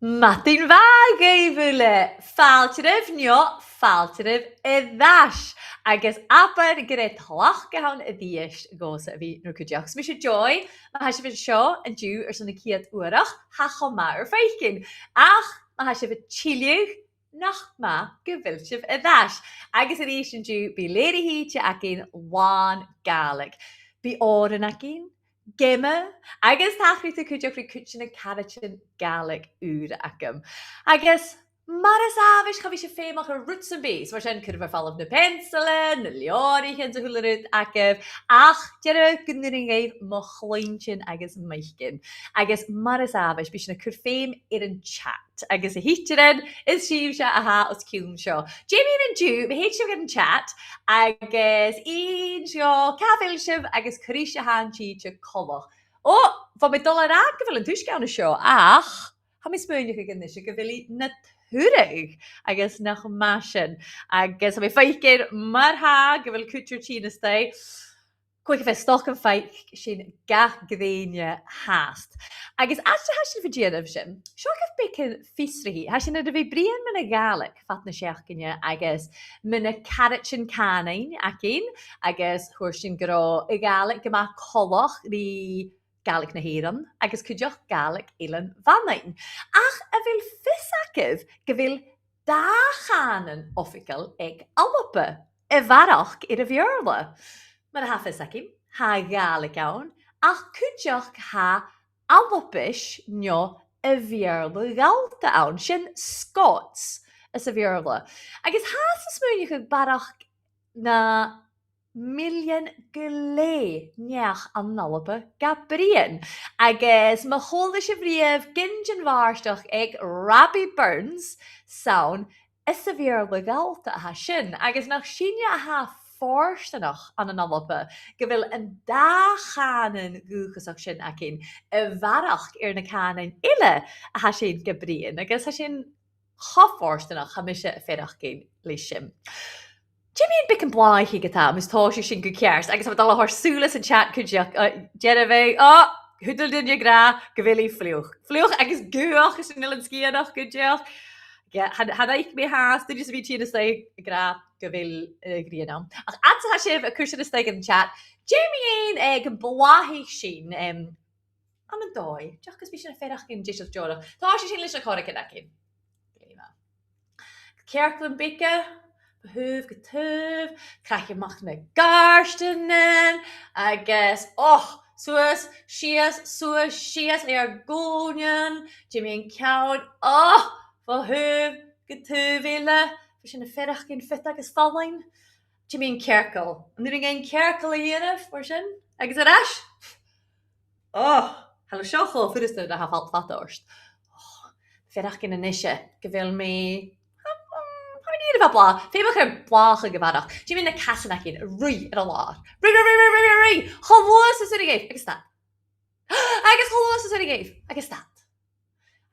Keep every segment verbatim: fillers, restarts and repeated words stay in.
Madainn mhath dhuibh uile, fàilte oirbh no fàilte oirbh air ais, agus abair gur e tlachd a th' ann a-rithist dhòmhsa a bhith nur cuideachd. 'S mise Joy, ma tha sibh an seo an-diugh airson a' chiad uarach, tha e cho math ur faicinn. Ach ma tha sibh a' tilleadh, nach math gu bheil sibh air ais. Agus a-rithist an-diugh, bidh leth-uair a thìde againn làn Gàidhlig. Bidh òran againn, geama, agus tachartas cuideachd ri cuid de na caraidean Gàidhlig ùra agam. Agus mar as àbhaist, cha bhi sibh feumach air rud sam bith, mar sin cuiribh air falbh na peansailean, na leabhraichean, 's a h-uile rud agaibh, ach deireadh gun urrainn dhuibh mo chluinntinn agus m' fhaicinn. Agus mar as àbhaist, bidh sinn a' cur feum air an chat. Agus a thidsearan, is sibhse a tha os cionn seo. Dè mu dheidhinn an-diugh, ma thèid sibh gun chat, agus innsibh càit a bheil sibh agus cò ris a tha an t-sìde coltach. Ò, bha mi dol a ràdh gu bheil an t-uisge ann an seo, ach tha mi a' smaoineachadh a-nis gu bheil i na turadh, agus nach math sin. Agus tha mi a' faicinn mar-thà gu bheil cuid ur tighinn a-staigh. Cò aig a bheil stoc am faic sinn gach grèine fhathast. Agus às dèidh sin, bha dèanamh sin, seo agaibh beagan fiosrachaidh. Tha sinn air a bhith bruidhinn mun a' Ghàidhlig fad na seachdaine agus mu na caraidean cànain againn, agus thuirt sinn gun robh a' Ghàidhlig gu math coltach ri Gàidhlig na h-Èireann agus cuideachd Gàidhlig Eilean Mhanainn. Ach a bheil fios agaibh gu bheil dà chànan oifigeil aig Alba, a bharrachd air a' Bheurla? Mar a tha fios againn, tha Gàidhlig ann, ach cuideachd tha Albais no a' Bheurla Ghallta ann, sin Scots anns a' Bheurla. Agus thathas a' smaoineachadh barrachd na millean gu leth neach ann an Alba ga bruidhinn. Agus ma chuala sibh riamh gin den bhàrdachd aig Robbie Burns, 's ann anns a' Bheurla Ghallta a tha sin, agus nach sinne a tha fortanach ann an Alba gu bheil an dà chànan dhùthchasach sin againn, a bharrachd air na cànain eile a tha sinn ga bruidhinn, agus tha sin cho fortanach, tha mise a' faireachdainn leis sin. Dè mu dheidhinn beagan blàthachaidh ge-tà, mus tòisich sinn gu ceart, agus tha mi dol a thoirt sùil air an chat cuideachd, uh, dearbh, ò, thuigeadh duine ag ràdh gu bheil i fliuch. Fliuch agus gaothach, is an Eilean Sgitheanach cuideachd. Yeah, chan, chan fhaic mi fhathast duine sam bith a' tighinn a-steach ag ràdh gu bheil, uh, grian ann. Ach fhad 's a tha sibh a' cur sin a-steach dhan chat, dè mu dheidhinn, eh, beagan blàthachaidh sin, em, ann an dòigh, dìreach gus am bi sinn a' faireachdainn deiseil deònach. Tòisichidh sinn leis na corragan againn. Glè mhath. Cearcallan beaga, bho thaobh gu taobh, crathadh a-mach na gàirdeanan, agus, och, suas, sìos, suas, sìos, le ar gùnaidhean, dè mu dheidhinn ceann, och, bho thaobh gu taobh eile, bidh sinn a' faireachdainn fiodach agus fallain. Dè mu dheidhinn cearcall? An urrainn dhuinn cearcall a dhèanamh mar sin? Agus air ais? Ò, tha e seo cho furasta na tha fal-, fada ort. Ò, faireachdainn a-nise gu bheil mi, um, um, tha mi an ìre mhath blàth. Feumaidh mi blàthachadh a bharrachd. Dè mu dheidhinn na casan againn? Ruith air an làr. Ruith, ruith, ruith. Cho luath 's as urrainn dhuibh. Agus stad. Agus cho luath 's as urrainn dhuibh. Agus stad.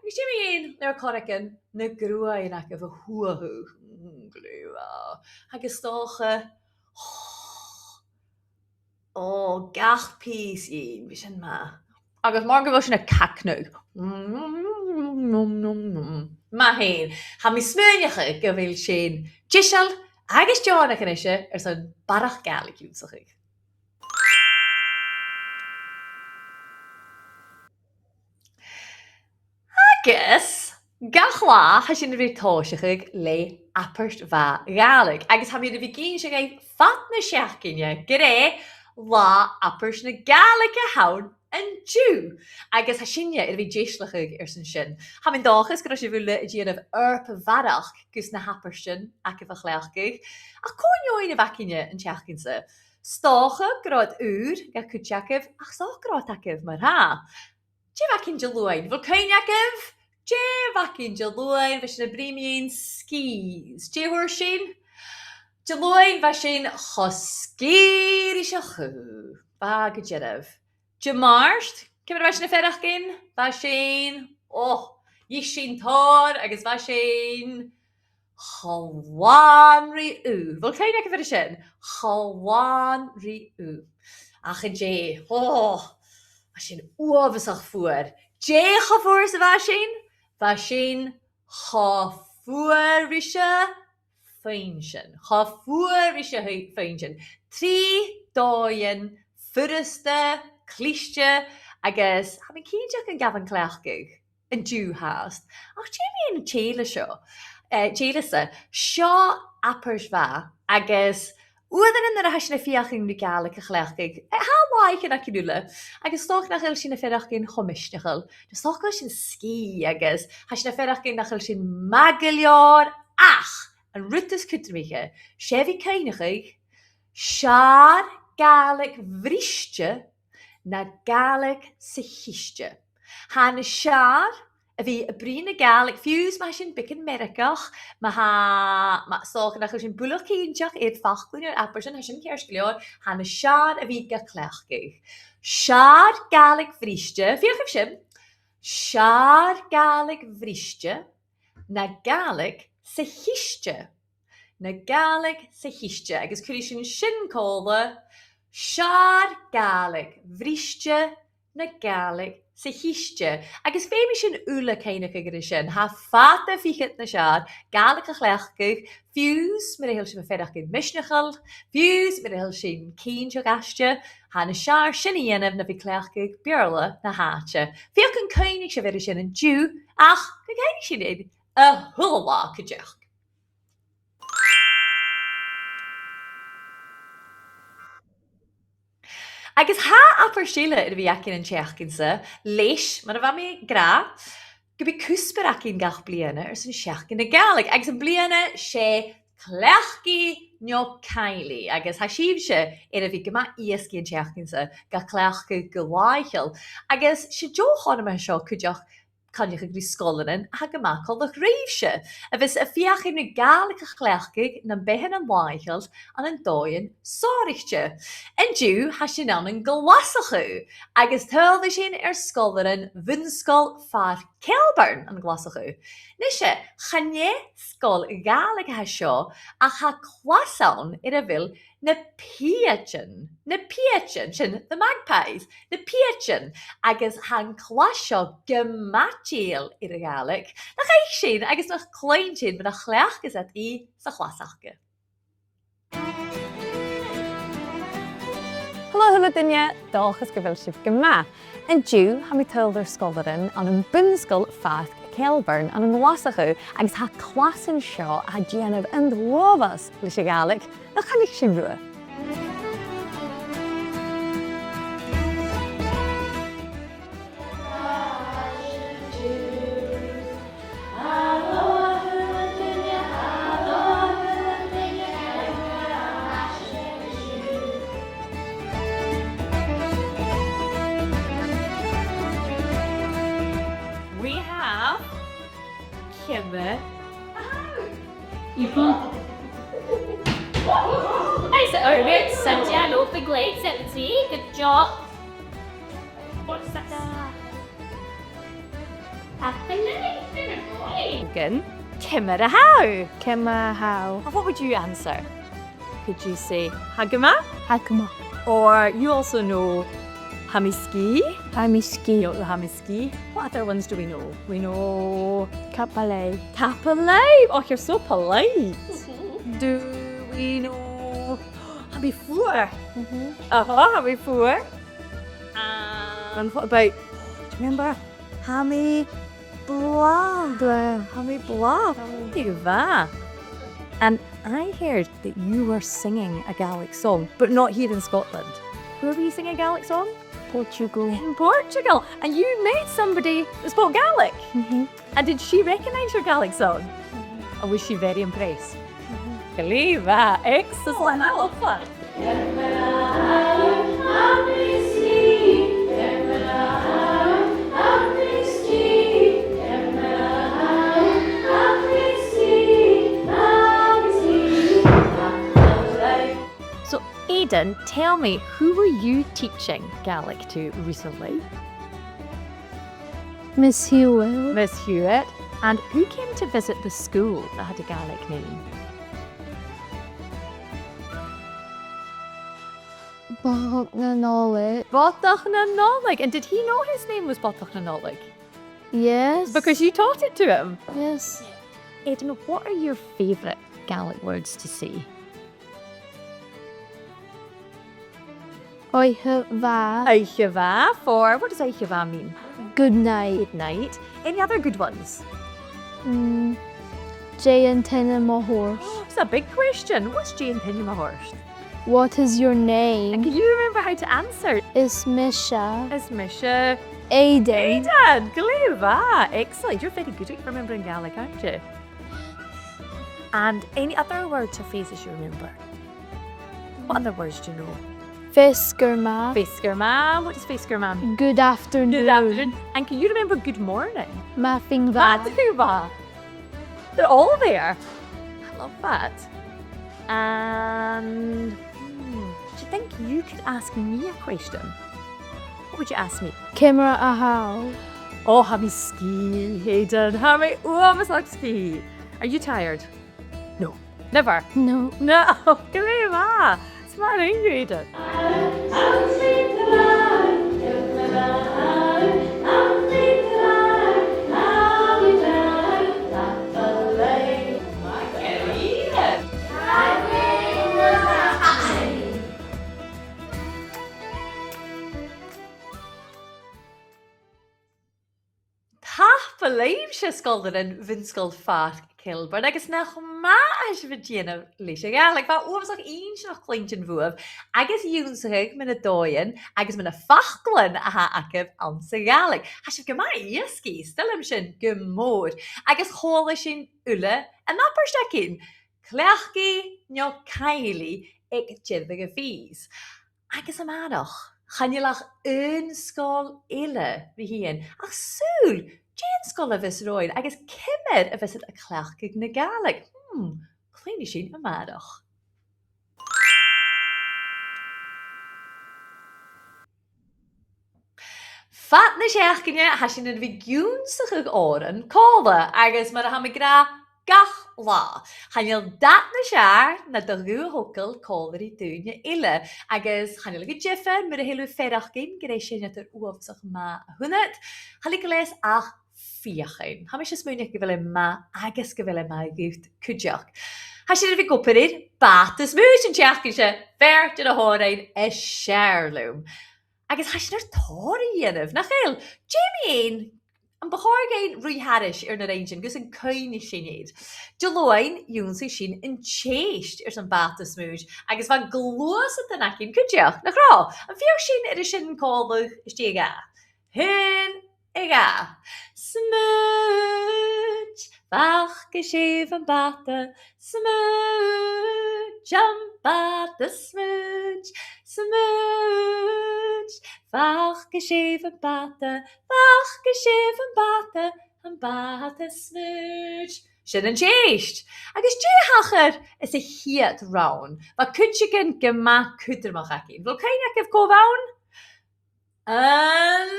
Agus dè mu dheidhinn, le ur corragan, na gruaidhean agaibh a shuathadh? Mm, glè mhath. Agus 's dòcha, ò, gach pìos dheth, bidh sin math. Agus mura bheil sinn a' cagnadh. Math fhèin. Tha mi a' smaoineachadh gu bheil sinn deiseil agus deònach a-nise airson barrachd Gàidhlig ionnsachadh. Agus gach latha tha sinn air a bhith a' tòiseachadh le abairt mhath Ghàidhlig, agus tha mi air a bhith ag innse dhuibh fad na seachdain gur e Latha Abairt na Gàidhlig a th' ann an-diugh, agus tha sinne air a bhith a' deisealachadh airson sin. Tha mi an dòchas gun robh sibh uile a' dèanamh obair a bharrachd gus na h-abairtean agaibh a chleachdadh. Ach cò an fheadhainn a bh' againne an t-seachdain sa? 'S dòcha gun robh iad ùr dha cuid agaibh, ach 's dòcha gun robh iad agaibh mar-thà. Dè bh' againn Diluain? A bheil cuimhne agaibh? Dè bh' againn Diluain? Bha sinn a' bruidhinn mu skis. Dè thuirt sinn? Diluain bha sinn cho sgìth ris a' chù. Bha gu dearbh. Dimàirt, ciamar a bha sinn a' faireachdainn? Bha sinn, ò, dh'ith sinn tòrr agus bha sinn cho làn ri ugh. A bheil cuimhne agaibh air sin? Cho làn ri ugh. Ach an-dè, ò, bha sinn uabhasach fuar. Dè cho fuar 's a bha sinn? Bha sin cho fuar ris a' phuinnsean. Cho fuar ris a' phuinnsean. Trì dòighean furasta, cliste, agus tha mi cinnteach gun gabh an cleachdadh an-diugh fhathast. Ach dè mu dheidhinn an tèile seo? Eh, tèile-sa, seo abairt mhath, agus uaireannan nuair a tha sinn a' feuchainn ri Gàidhlig a chleachdadh, eh, tha làithean againn uile, agus 's dòcha nach eil sinn a' faireachdainn cho misneachail, no 's dòcha gu bheil sinn sgìth, agus tha sinn a' faireachdainn nach eil sinn math gu leòr, ach an rud as cudromaiche, 's e a bhith a' cuimhneachadh, 's fheàrr Gàidhlig bhriste na Gàidhlig sa chiste. Tha e nas fheàrr a bhith a' bruidhinn na Gàidhlig, fiù 's ma tha sinn beagan meirgeach, ma tha, ma, 's dòcha nach eil sinn buileach cinnteach air faclan air abairtean, tha sin ceart gu leòr, tha e nas fheàrr a bhith ga cleachdadh. 'S fheàrr Gàidhlig bhriste, feuchaibh sin, 's fheàrr Gàidhlig bhriste na Gàidhlig sa chiste. Na Gàidhlig sa chiste. Agus cuiridh sinn sin còmhla, 's fheàrr Gàidhlig bhriste na Gàidhlig sa chiste. Agus feumaidh sinn uile cuimhneachadh air sin. Tha fada fichead nas fheàrr Gàidhlig a chleachdadh, fiù 's mura h-eil sibh a' faireachdainn misneachail, fiù 's mura h-eil sibh cinnteach aiste, tha e nas fheàrr sin a dhèanamh na bhith a' cleachdadh Beurla na h-àite. Feuch an cuimhnich sibh air sin an-diugh, ach gun cuimhnich sinn air a h-uile là cuideachd. Agus tha abairt eile air a bhith againn an t-seachdain-sa, leis, mar a bha mi ag ràdh, gum bi cuspair againn gach bliadhna airson Seachdain na Gàidhlig. Agus am-bliadhna 's e Cleachd i no Caill i, agus tha sibhse air a bhith gu math easgaidh an t-seachdain-sa ga cleachdadh gu làitheil. Agus 's e deagh chothrom a tha seo cuideachd coinneachadh ri sgoilearan a tha gu math coltach ribhse, a bhios a' feuchainn ri Gàidhlig a chleachdadh nam beatha làitheil ann an dòighean sònraichte. An-diugh, tha sinn ann an Glaschu, agus tadhlaidh sinn air sgoilearan Bun-sgoil Phàirc Kelburn ann an Glaschu. Nise, chan e sgoil Ghàidhlig a tha seo, ach tha clas ann air a bheil na Piadan, na Piadan, sin, the Magpies, na Piadan, agus tha an clas seo gu math dèidheil air a' Ghàidhlig. Nach fhaic sinn agus nach cluinn sinn mun a chleachdas iad i sa chlas aca. Halò, a h-uile duine, dòchas gu bheil sibh gu math. An-diugh, tha mi a' tadhal air sgoilearan ann am Bun-sgoil Phàirc Kelburn ann an Glaschu, agus tha clas an seo a' dèanamh an uabhas leis a' Ghàidhlig. Nach cuimhnich sibh riutha? We have Ciamar a tha thu? Nice, oh, we're Santiago, big leg, seventy. Good job. What's that? Tapadh leibh, good boy. Again. Ciamar a tha thu? Ciamar a tha thu? And what would you answer? Could you say, "Tha gu math"? Tha gu math. Or you also know, "Tha mi sgìth"? Tha mi sgìth. You know, "Tha mi sgìth." What other ones do we know? We know, "Tapadh leibh." Tapadh leibh. Oh, you're so polite. Do we know, "Tha mi fuar"? Mm-hmm. Uh-huh, "Tha mi fuar." And what about, do you remember? "Tha mi blàth." Blàth. "Tha mi blàth." Tha mi blàth. And I heard that you were singing a Gaelic song, but not here in Scotland. Where were you singing a Gaelic song? Portugal. In Portugal. And you met somebody that spoke Gaelic? Mm-hmm. And did she recognise your Gaelic song? Mm-hmm. And was she very impressed? Mm-hmm. Glè mhath, excellent. That was fun. So, Aidan, tell me, who were you teaching Gaelic to recently? Miss Hewitt. Miss Hewitt. And who came to visit the school that had a Gaelic name? Bodach na Nollaig. Bodach na Nollaig. And did he know his name was Bodach na Nollaig? Yes. Because you taught it to him. Yes. Aidan, what are your favourite Gaelic words to say? Oidhche mhath. Oidhche mhath for, what does oidhche mhath mean? Good night. Good night. Any other good ones? Mm, dè an t-ainm a th' ort? It's a big question. What's dè an t-ainm a th' ort? What is your name? And can you remember how to answer? Is mise. Is mise. Aidan. Aidan, glè mhath. Excellent. You're very good at remembering Gaelic, aren't you? And any other words or phrases you remember? What other words do you know? Feasgar math. Feasgar math. What does feasgar math mean? Good afternoon. Good afternoon. And can you remember good morning? Madainn mhath. Madainn mhath. They're all there. I love that. And, hmm, do you think you could ask me a question? What would you ask me? Ciamar a tha thu? Oh, tha mi sgìth, Aidan. Tha mi uabhasach sgìth. Are you tired? No. Never? No. No. Glè mhath. Is math a rinn thu, Aidan. Tapadh leibhse, sgoilearan Bhun-sgoil Phàirc Kilburn, agus nach math a tha sibh a' dèanamh leis a' Ghàidhlig. Bha e uabhasach inntinneach cluinntinn bhuaibh agus ionnsachadh mu na dòighean agus mu na faclan a th' agaibh anns a' Ghàidhlig. Tha sibh gu math èasgaidh, 's toil leam sin gu mòr. Agus chuala sinn uile an abairt againn: cleachdaidh no caill i aig deireadh a' bhìos. Agus a-màireach, chan eil ach aon sgoil eile ri thighinn, ach saoil dè an sgoil a bhios romhainn agus ciamar a bhios iad a' cleachdadh na Gàidhlig? Hmm, cluinnidh sinn a-màireach. Fad na seachdain, tha sinn air a bhith ag ionnsachadh òran còmhla, agus mar a tha mi ag ràdh gach latha, chan eil dad nas fheàrr na do ghuth-thogail còmhla ri daoine eile, agus chan eil e gu diofar mura h-eil thu a' faireachdainn gur e sin eadar uabhasach math a th' annad, chan eil e gu leas ach feuchainn. Tha mise a' smaoineachadh gu bheil e math agus gu bheil e math dhut cuideachd. Tha sinn air a bhith ag obair air bàta-smùid an t-seachdain seo, fear de na h-òrain as fheàrr leam. Agus tha sinn air tòrr a dhèanamh, nach eil? Dè mu dheidhinn, am bu chòir dhuinn ruith thairis air na rinn sinn, gus an cuimhnich sinn iad? Diluain, dh'ionnsaich sinn an t-sèist airson bàta-smùid, agus bha gluasadan againn cuideachd, nach robh? Am feuch sinn air a sin còmhla, a-steach a dhà? A h-aon, a dhà. Smùid, fàgaidh sibh am bàta, smùid, am bàta-smùid, smùid, fàgaidh sibh am bàta, fàgaidh sibh am bàta, am bàta-smùid. Sin an t-sèist. Agus dè thachair anns a' chiad rann? Bha cuideigin gu math cudromach againn. A bheil cuimhne agaibh cò bh' ann? An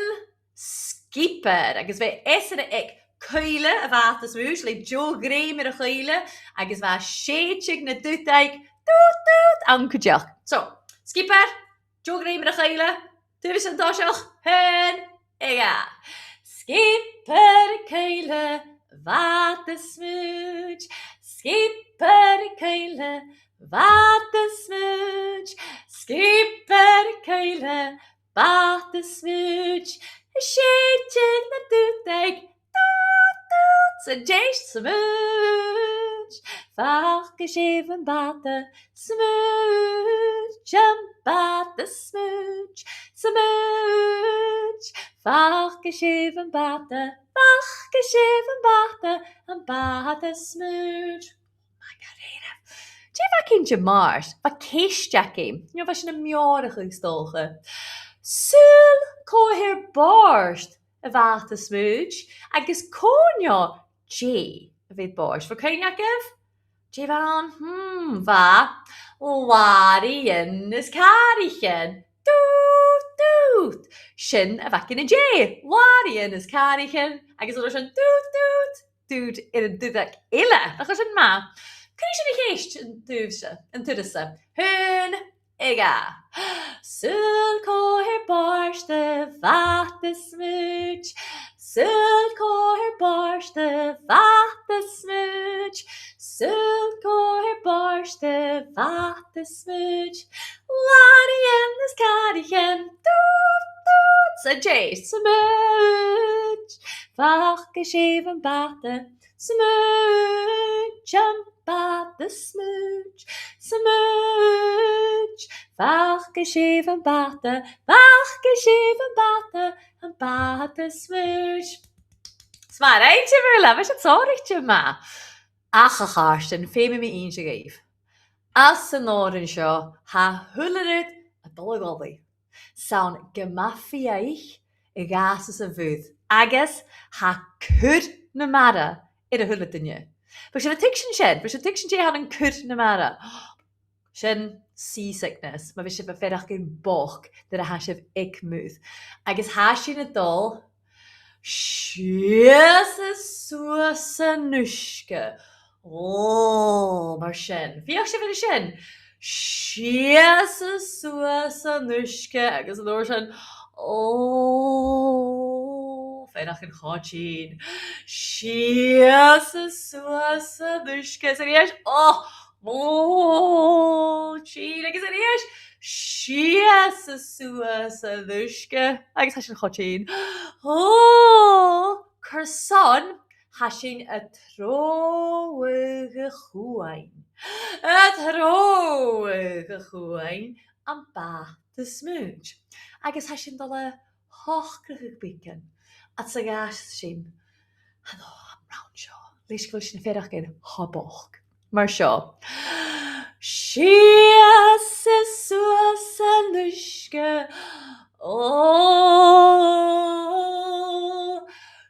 sgiobair, agus bha esan aig cuibhle a' bhàta-smùid le deagh ghrèim air a' chuibhle, agus bha e a' sèideadh na dùdaich, dùd, dùd, ann cuideachd. So, sgiobair, deagh ghrèim air a' chuibhle, taobh a-staigh an toiseach, a h-aon, a dhà. Sgiobair a' chuibhle, bàta-smùid, sgiobair a' chuibhle, bàta-smùid, sgiobair a' chuibhle, bàta-smùid, a' sèideadh na dùdaich, dùd, dùd, san t-sèist, smùid, fàgaidh sibh am bàta, smùid, am bàta-smùid, smùid, fàgaidh sibh am bàta, fàgaidh sibh am bàta, am bàta-smùid. Math dha-rìribh. Dè bh' againn Dimàirt? Bha ceist againn. No bha sinn a' meòrachadh, is dòcha. Saoil cò th' air bòrd a' bhàta-smùid, agus cò no dè a bh' air bòrd? A bheil cuimhne agaibh? Dè bh' ann? Hmm, bha làraidhean is càraichean. Dùd, dùd. Sin a bh' againn an-dè. Làraidhean is càraichean, agus an uair sin dùd, dùd, dùd air an dùdach eile. Nach eil sin math? Cuiridh sinn a' cheist an taobh seo, an turas seo. A h-aon, a dhà. Saoil cò th' air bòrd a' bhàta-smùid? Saoil cò air bòrd a' bhàta-smùid, saoil cò air bòrd a' bhàta-smùid. Làraidhean is càraichean, dùd, dùd, 's an tè, smùid. Fàgaidh sibh am bàta, smùid, am bàta-smùid, smùid. Fàgaidh sibh am bàta, fàgaidh sibh am bàta, am bàta-smùid. 'S math a rinn sibh, a h-uile, bha sin sònraichte math. Ach a chàirdean, feumaidh mi innse dhuibh, anns an òran seo, tha a h-uile rud a' dol a dholaidh. 'S ann gu math fiadhaich a dh'fhàsas a' mhuir, agus tha cur na mara air a h-uile duine. Bha sibh a' tuigsinn sin, bha sibh a' tuigsinn dè th' ann an cur na mara. Sin seasickness, ma bhios sibh a' faireachdainn bochd nuair a tha sibh aig muir. Agus tha sinn a' dol sìos is suas an uisge. Ò, mar sin. Feuch sibh air sin. Sìos is suas an uisge, agus an uair sin, ò, faireachdainn cho tinn. Sìos is suas an uisge. 'S a-rithist, ò, ò, tinn, agus a-rithist, sìos is suas an uisge, agus tha sin cho tinn. Ò, carson, tha sinn a' treabhadh a' chuain. A' treabhadh a' chuain am bàta-smùid. Agus tha sinn a' dol a shocrachadh beagan, agus a dh'fhàs sinn an rann seo, leis gu bheil sinn a' faireachdainn cho bochd. Mar seo. Sìos is suas an uisge. Ò,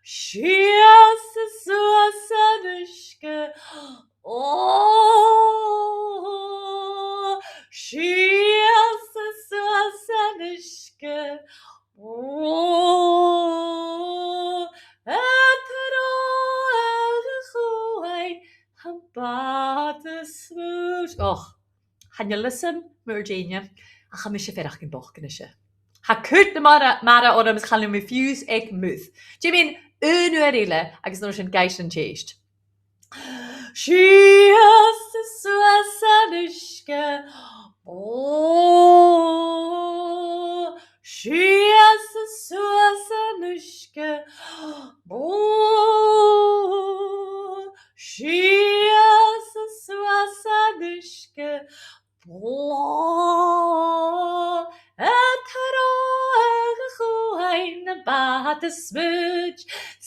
sìos is suas an uisge. Ò, sìos is suas an uisge. Ò, a' treabhadh a' chuain am bàta-smùid. Och, chan eil fhios agam mu dheidhinn, ach tha mise a' faireachdainn bochd a-nise. Tha cur na mara, mara orm is chan eil mi fiù 's aig muir. Dè mu dheidhinn aon uair eile agus an uair sin gabhaidh sinn an t-sèist. Sìos is suas an uisge. Ò, sìos is suas an uisge. Ò, sìos is suas an uisge. Blàth, a' treabhadh a' chuain am bàta-smùid,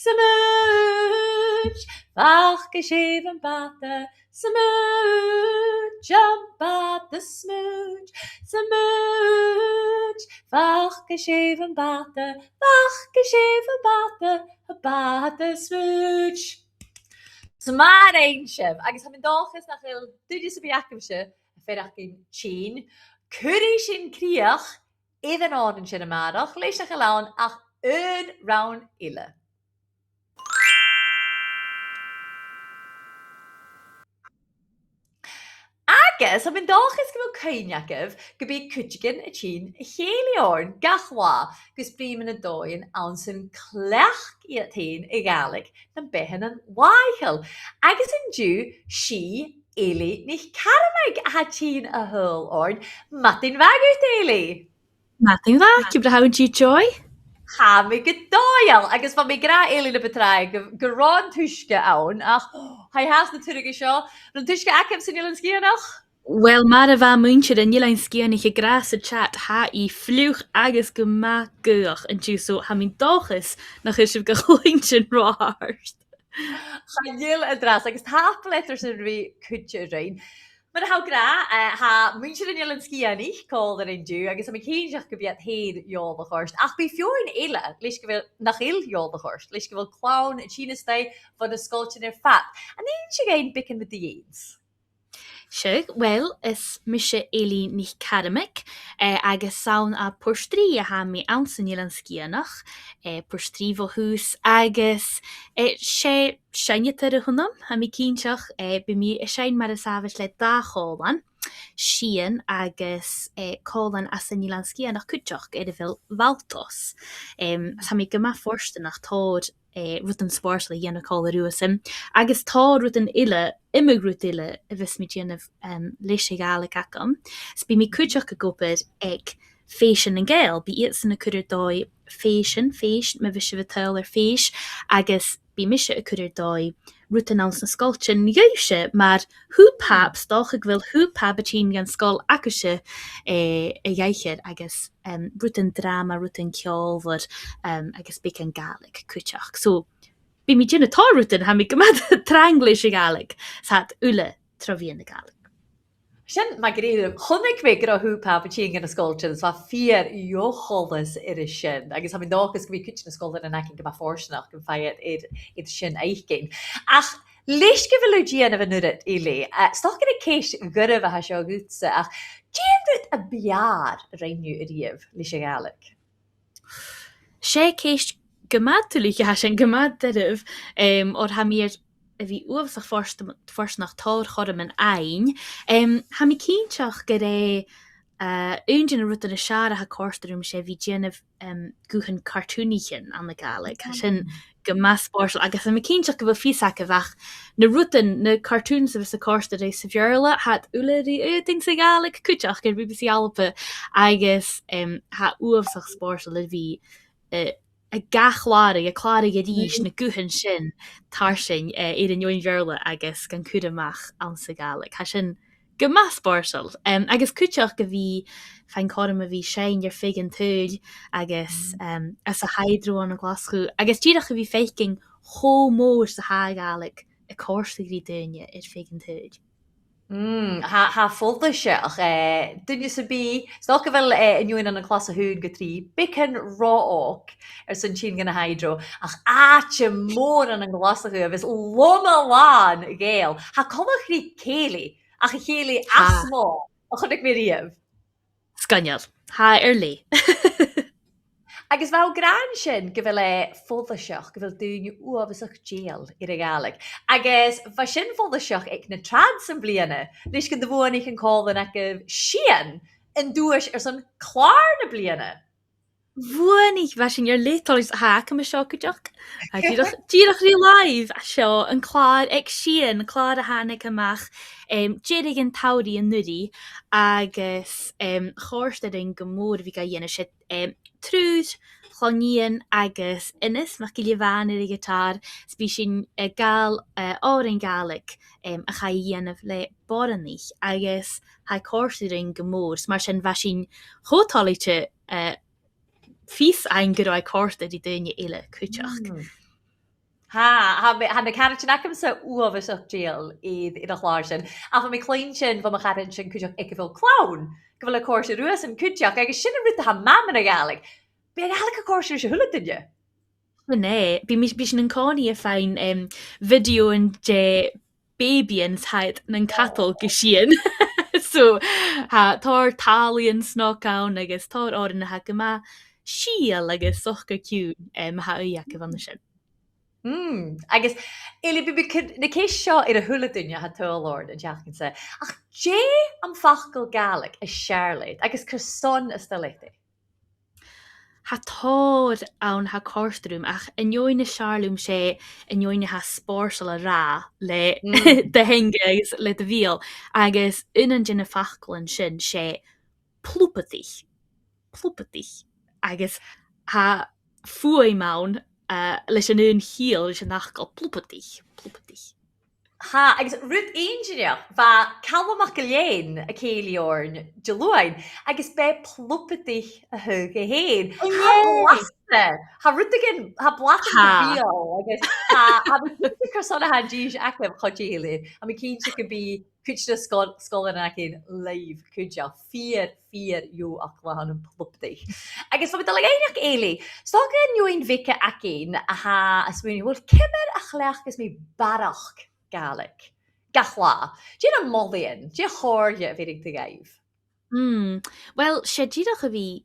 smùid, fàgaidh sibh am bàta, smùid, am bàta-smùid, smùid, fàgaidh sibh am bàta, fàgaidh sibh am bàta, am bàta-smùid. 'S math a rinn sibh, agus tha mi 'n dòchas nach eil duine sam bith agaibhse a' faireachdainn tinn. Cuiridh sinn crìoch air an òran sin a-màireach, leis nach eil ann ach aon rann eile. Agus tha mi 'n dòchas gu bheil cuimhne agaibh gum bi cuideigin a' tighinn a chèilidh oirnn gach latha gus bruidhinn mu na dòighean anns an cleachd iad fhèin a' Ghàidhlig nam beatha nan làitheil. Agus an-diugh 's e Eilidh NicCarmaig a tha tighinn a thadhal oirnn. Madainn mhath dhut, Eilidh! Madainn mhath, ciamar a tha thu an-diugh, Joy? Tha mi gu dòigheil, agus bha mi ag ràdh, Eilidh, na bu tràithe gu, gu robh an t-uisge ann, ach tha e fhathast na turadh seo. An robh an t-uisge agaibh san Eilean Sgitheanach? Uill, mar a bha muinntir an Eilein Sgitheanaich ag ràdh sa chat, tha i fliuch agus gu math gaothach an-diugh, so tha mi 'n dòchas nach eil sibh ga chluinntinn ro thart. Chan eil an-dràsta, agus tapadh leat airson a bhith cuide rinn. Mar a tha thu ag ràdh, eh, tha muinntir an Eilein Sgitheanaich còmhla rinn an-diugh, agus tha mi cinnteach gum bi iad fhèin eòlach ort. Ach bidh feadhainn eile, leis gu bheil, nach eil eòlach ort, leis gu bheil clann a' tighinn a-steach bho na sgoiltean air fad. An inns thu dhuinn beagan mu do dheidhinn-s'? Sure, uill, is mise Eilidh NicCarmaig, eh, agus 's ann à Port Rìgh a tha mi anns an Eilean Sgitheanach, eh, Port Rìgh bho thùs, agus, eh, 's e seinneadair a th' annam, tha mi cinnteach, eh, bidh mi a' seinn mar as àbhaist le dà chòmhlan, Sian agus, eh, còmhlan às an Eilean Sgitheanach cuideachd air a bheil Bhaltos. Em, tha mi gu math fortanach tòrr eh, rudan spòrsail a dhèanamh còmhla riuthasan. Agus tha rudan eile, iomadh rud eile a bhios mi a' dèanamh, em, leis a' Ghàidhlig agam. 'S bidh mi cuideachd ag obair aig Fèisean nan Gàidheal. Bidh iadsan a' cur air dòigh fèisean, fèis, ma bhios sibh a' tadhal air fèis, agus bidh mise a' cur air dòigh rudan anns na sgoiltean dhuibhse, mar Hùb Hab, 's dòcha gu bheil Hùb Hab a' tighinn dhan sgoil agaibhse, eh, a dh'aithghearr, agus, em, rudan dràma, rudan ceòlmhor, em, agus beagan Gàidhlig cuideachd. So, bidh mi a' dèanamh tòrr rudan, tha mi gu math trang leis a' Ghàidhlig, 's tha iad uile tro mheadhan na Gàidhlig. Sin math dha-rìribh. Chunnaic mi gun robh Hùb Hab a' tighinn dha na sgoiltean, 's bha fìor dheagh sholas air a sin, agus tha mi an dòchas gum bi cuid de na sgoilearan againn gu math fortanach gum faigh iad air, air sin fhaicinn. Ach leis gu bheil thu a' dèanamh an uiread, Eilidh, eh, 's dòcha gur e ceist dhoirbh a tha seo dhutsa, ach dè an rud as fheàrr a rinn thu a-riamh leis a' Ghàidhlig? 'S e ceist gu math tuilleadh, tha sin gu math doirbh, em, oir tha mi air a bhith uabhasach fortan-, fortanach tòrr chothroman fhaighinn. Em, tha mi cinnteach gur e, eh, aon de na rudan as fheàrr a tha a' còrdadh rium, 's e a bhith a' dèanamh, em, guthan cartùnaichean anns a' Ghàidhlig. Tha sin gu math spòrsail, agus tha mi cinnteach gu bheil fios agaibh, ach na rudan, na cartoons a bhios a' còrdadh ribh sa Bheurla, tha iad uile ri fhaotainn sa Ghàidhlig cuideachd air B B C Alba, agus, em, tha e uabhasach spòrsail a bhith, eh, a' gach làraidh, a' clàradh a-rithist na guthan sin tarsainn, eh, air an fheadhainn Bheurla agus gan cur a-mach anns a' Ghàidhlig. Tha sin gu math spòrsail. Em, agus cuideachd a bhith a' faighinn cothrom a bhith a' seinn air feadh an t-saoghail agus, em, anns a' Hydro ann an Glaschu. Agus dìreach a bhith a' faicinn cho mòr 's a tha a' Ghàidhlig a' còrdadh ri daoine air feadh an t-saoghail. Mm, tha, tha e follaiseach, eh, duine sam bith, 's dòcha gu bheil, eh, an fheadhainn ann an clas a h-aon gu trì beagan ro òg airson tighinn dhan a' Hydro, ach àite mòr ann an Glaschu a bhios loma-làn Ghàidheal. Tha e coltach ri cèilidh, ach a' chèilidh as motha a chunnaic mi a-riamh. Sgoinneil. Tha e air leth. Agus bha thu ag ràdh an sin gu bheil e follaiseach, gu bheil daoine uabhasach dèidheil air a' Ghàidhlig. Agus bha sin follaiseach aig na trad sa bhliadhna, leis gun do bhuannaich an còmhlan agaibh Sian an duais airson clàr na bliadhna. Bhuannaich, bha sinn air leth toilichte, tha agam an seo cuideachd. Tha dìreach, dìreach ri làimh, seo an clàr aig Sian, clàr a thàinig a-mach, em, deireadh an t-samhraidh an-uiridh, agus, em, chòrd e rinn gu mòr a bhith ga dhèanamh. 'S e, em, triùir, Clann Iain agus Innes MacGilleBhàin air a' ghiotàr, 's bidh sinn, eh, a' gabhail, eh, òrain Ghàidhlig, em, a chaidh a dhèanamh le boireannaich, agus tha e a' còrdadh rinn gu mòr, 's mar sin bha sinn cho toilichte, eh, fios fhaighinn gun robh e a' còrdadh ri daoine eile cuideachd. Mm. Tha, tha mi, tha na caraidean agamsa uabhasach dèidheil air, air a' chlàr sin. Ach bha mi a' cluinntinn bho mo charaidean cuideachd aig a bheil clann, gu bheil e a' còrdadh riuthasan cuideachd, agus sin an rud a tha math mun a' Ghàidhlig. Bidh a' Ghàidhlig a' còrdadh ris a h-uile duine. Sin e, bidh mi, bidh sinn an-còmhnaidh a' faighinn, em, bhideothan de bèibidhean 's tha iad nan cadal gu Sian. So, tha tòrr tàlaidhean snog ann agus tòrr òrain a tha gu math sìtheil agus socair ciùin, em, tha ùidh agaibh ann an sin. Mm, agus, Eilidh, bidh mi a' cur na ceist seo air a h-uile duine a tha a' tadhal oirnn an t-seachdain-sa. Ach dè am facal Gàidhlig as fheàrr leat, agus carson as toil leat e? Tha tòrr ann a tha a' còrdadh rium, ach an fheadhainn as fheàrr leam, 's e an fheadhainn a tha spòrsail a ràdh le do theanga agus le do bheul. Agus aon de na faclan sin, 's e plubadaich. Plubadaich. Agus tha fuaim ann, eh, leis an aon chiall, leis an fhacal plubadaich. Plubadaich. Tha, agus rud inntinneach, bha Calum MacIlleathain a' cèilidh oirnn Diluain, agus b' e plubadaich a thug e fhèin. Tha blasta, tha rudeigin, tha blasta gu bheil, agus tha, tha mi cinnteach carson a tha an dithis agaibh cho dèidheil. Tha mi cinnteach gum bi cuid de sgoil-, sgoilearan againn leibh cuideachd. Fìor, fìor dheagh fhacal a th' ann am plubadaich. Agus bha mi a' dol a dh'fhaighneachd, Eilidh, 's dòcha an fheadhainn bheaga againn a tha a' smaoineachadh, uill, ciamar a chleachdas mi barrachd Gàidhlig gach latha? Dè na molaidhean, dè a' chomhairle a bheireadh tu dhaibh? Mm. Uill, 's e dìreach a bhith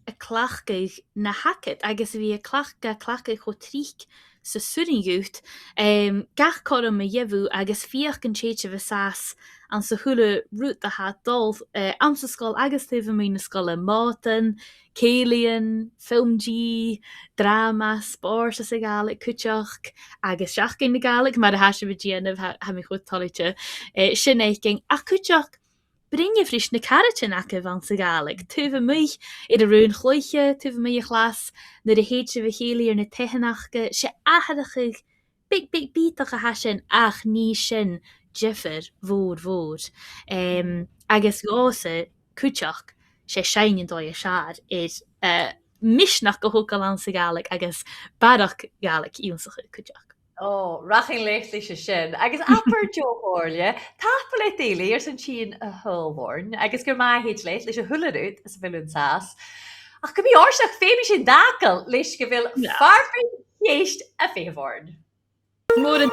a' cleachdadh na th' agad, agus a bhith a' cleach-, a' cleachdadh cho tric 's urrainn dhut, em, gach cothrom a gheibh thu agus feuch an tèid sibh an sàs anns a h-uile rud a tha dol, eh, anns an sgoil agus taobh a-muigh na sgoile, mòdan, cèilidhean, FilmG, dràma, spòrs anns a' Ghàidhlig cuideachd, agus Seachdain na Gàidhlig, mar a tha sibh a' dèanamh, tha, tha mi cho toilichte, eh, sin fhaicinn. Ach cuideachd, bruidhinn ris na caraidean agaibh anns a' Ghàidhlig, taobh a-muigh air an raon-chluiche, taobh a-muigh a' chlas, nuair a thèid sibh a chèilidh air na taighean aca, 's e atharrachadh beag, beag bìodach a tha sin, ach nì sin diofar mhòr, mhòr. Em, agus dhòmhsa cuideachd, 's e seinn an dòigh as fheàrr air, eh, misneachd a thogail anns a' Ghàidhlig agus barrachd Gàidhlig ionnsachadh cuideachd. Ò, rachainn leat leis a sin. Agus abair deagh chomhairle, tapadh leat uile airson tighinn a thadhal oirnn, agus gur math a thèid leat leis a h-uile rud anns a bheil thu an sàs. Ach gu mì-fhortanach, feumaidh sinn d' fhàgail leis gu bheil, no, farpais cheist a' feitheamh oirnn. Mòran.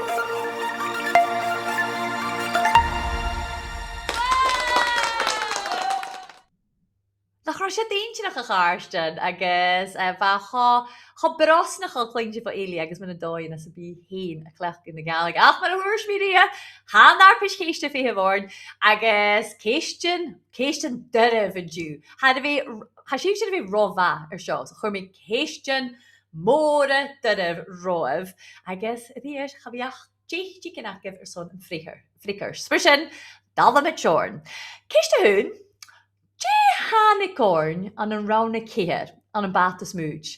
Nach robh siud inntinneach, a Chairstìona, agus, eh, bha e cho, cho brosnachail cluinntinn bho Eilidh agus mun an dòigh a bha i fhèin a' cleachdadh na Gàidhlig. Ach mar a thuirt mi riamh, tha an fharpais cheist a' feitheamh oirnn, agus ceistean, ceistean doirbh an-diugh. Tha iad a' bhith, tha sibhse a' bhith ro mhath air seo, so chuir mi ceistean mòra doirbh romhaibh, agus a-rithist, cha bhi ach deich diogan agaibh airson am freagairt, freagairt. Mar sin, dallamaid oirnn. Ceist a h-aon, dè thàinig oirnn ann an rann a ceithir, ann am Bàta-smùid?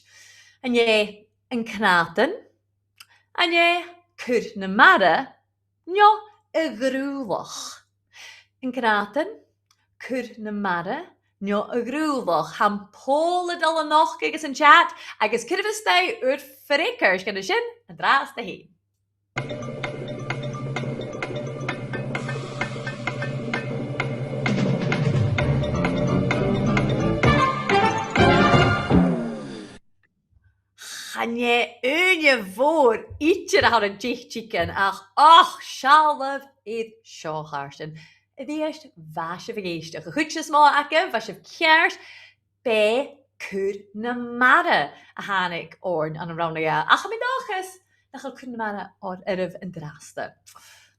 An e an cnatan, an e cur na mara, no a' ghrùdhlach? An cnatan, cur na mara, no a' ghrùdhlach? Tha am poll a' dol a nochdadh anns a' chat, agus cuiribh a-steach ur freagairt dhan sin an-dràsta fhèin. Chan e ùine mhòr idir a th' ann an deich diogan, ach, och, seallaibh air seo, a Chairstìona. A-rithist, bha sibh ag èisteachd. A' chuid as motha agaibh, bha sibh ceart, b' e cur na mara a thàinig oirnn ann an rann a dhà. Ach tha mi an dòchas nach eil cur na mara oir-, oirbh an-dràsta.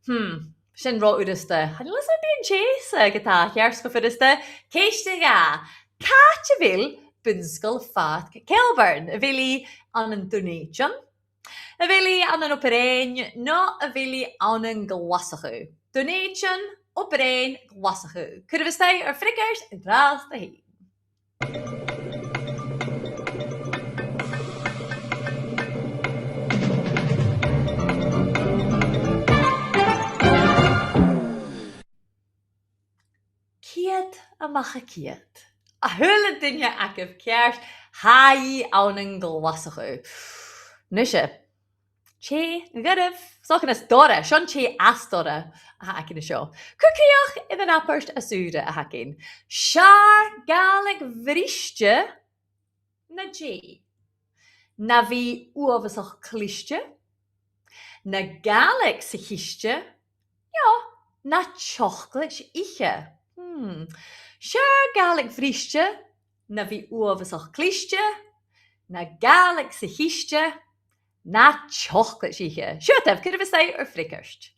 Hmm, sin ro fhurasta. Chan eil fhios am bi an t-seòrsa gu tà cheart cho furasta. Ceist a dhà. Càit a bheil Bun-sgoil Phàirc Kelburn? A bheil i ann an Dùn Èideann, a bheil i ann an Obar Dheathain, no a bheil i ann an Glaschu? Dùn Èideann, Obar Dheathain, Glaschu. Cuiribh a-steach ur freagairt an-dràsta fhèin. Ceud a-mach à ceud. A h-uile duine agaibh ceart, tha i ann an Glaschu. Nise, tè dhuilich, 's dòcha nas dorra, seo an tè as dorra a th' againn an seo. Cuir crìoch air an abairt as ùire a th' againn. 'S fheàrr Gàidhlig bhriste na dè? Na bhith uabhasach cliste, na Gàidhlig sa chiste, no na teoclaid ithe? Hmm. 'S fheàrr Gàidhlig bhriste na bhith uabhasach cliste, na Gàidhlig sa chiste, na teoclaid ithe. Siuthadaibh, cuiribh a-steach ur freagairt.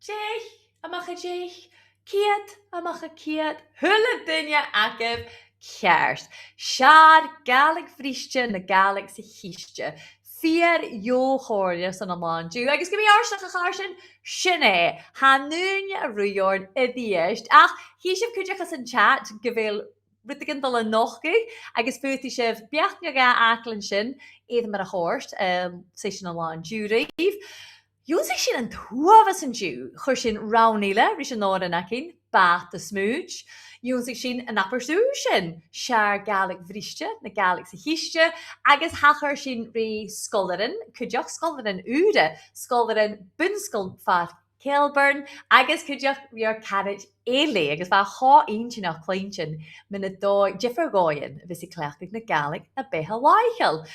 Deich a-mach à deich, ceud a-mach à ceud, a h-uile duine agaibh ceart. 'S fheàrr Gàidhlig bhriste na Gàidhlig sa chiste. Fìor dheagh chomhairle airson an latha an-diugh. Agus gu mì-fhortanach, a Chairstìona, sin e. Tha an ùine a' ruith oirnn a-rithist. Ach chì sibh cuideachd anns an chat gu bheil rudeigin a' dol a nochdadh, agus faodaidh sibh beachd no dhà fhàgail an sin, air mar a chòrd, em, seisean an latha an-diugh ribh. Dh'ionnsaich sinn an t-uabhas an-diugh, chuir sinn rann eile ris an òran againn, Bàta-smùid. Dh'ionnsaich sinn an abairt ùr sin, 's fheàrr Gàidhlig bhriste na Gàidhlig sa chiste, agus thachair sinn ri sgoilearan, cuideachd sgoilearan ùra, sgoilearan Bun-sgoil Phàirc Kilburn, agus cuideachd ri ar caraid Eilidh, agus bha e cho inntinneach cluinntinn mu na dòigh, diofar dhòighean a bhios i a' cleachdadh na Gàidhlig na beatha làitheil.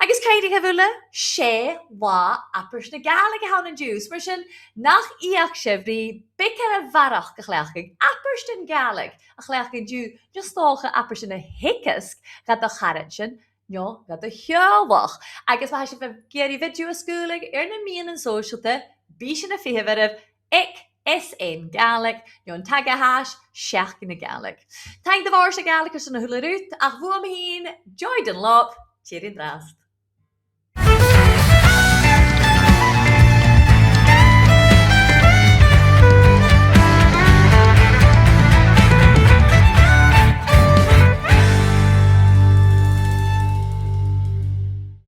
Agus cuimhnichibh uile, 's e Latha Abairt na Gàidhlig a th' ann an-diugh, mar sin nach fheuch sibh ri beagan a bharrachd a chleachdadh, abairt na Gàidhlig a chleachdadh an-diugh, no 's dòcha abairtean a theagasg dha do charaidean no dha do theaghlach. Agus ma tha sibh ag iarraidh video a sgaoileadh air na meadhanan sòisealta, bidh sinn a' feitheamh oirbh aig S N Gàidhlig, no an t-aghaidh a th' air ais, Seachdain na Gàidhlig. Taing do Bhòrd na Gàidhlig airson a h-uile rud, ach bhuam fhìn, Joy Dunlop, tìoraidh an-dràsta.